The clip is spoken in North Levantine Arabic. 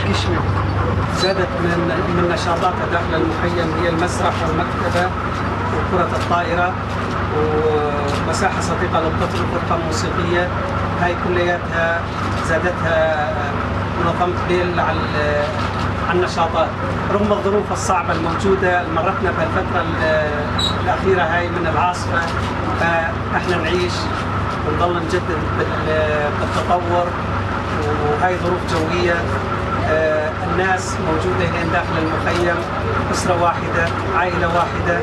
كشمة. زادت من نشاطاتها داخل المخيم هي المسرح والمكتبة وكرة الطائرة ومساحة صديقة للطفل وفرقة موسيقية. هاي كلياتها زادتها منظمة بيل على النشاطات رغم الظروف الصعبة الموجودة اللي مرتنا بهالفترة الأخيرة هاي من العاصفة. فإحنا نعيش ونضل نجدد بالتطور، وهاي ظروف جوية. الناس موجودة هنا داخل المخيم، أسرة واحدة، عائلة واحدة.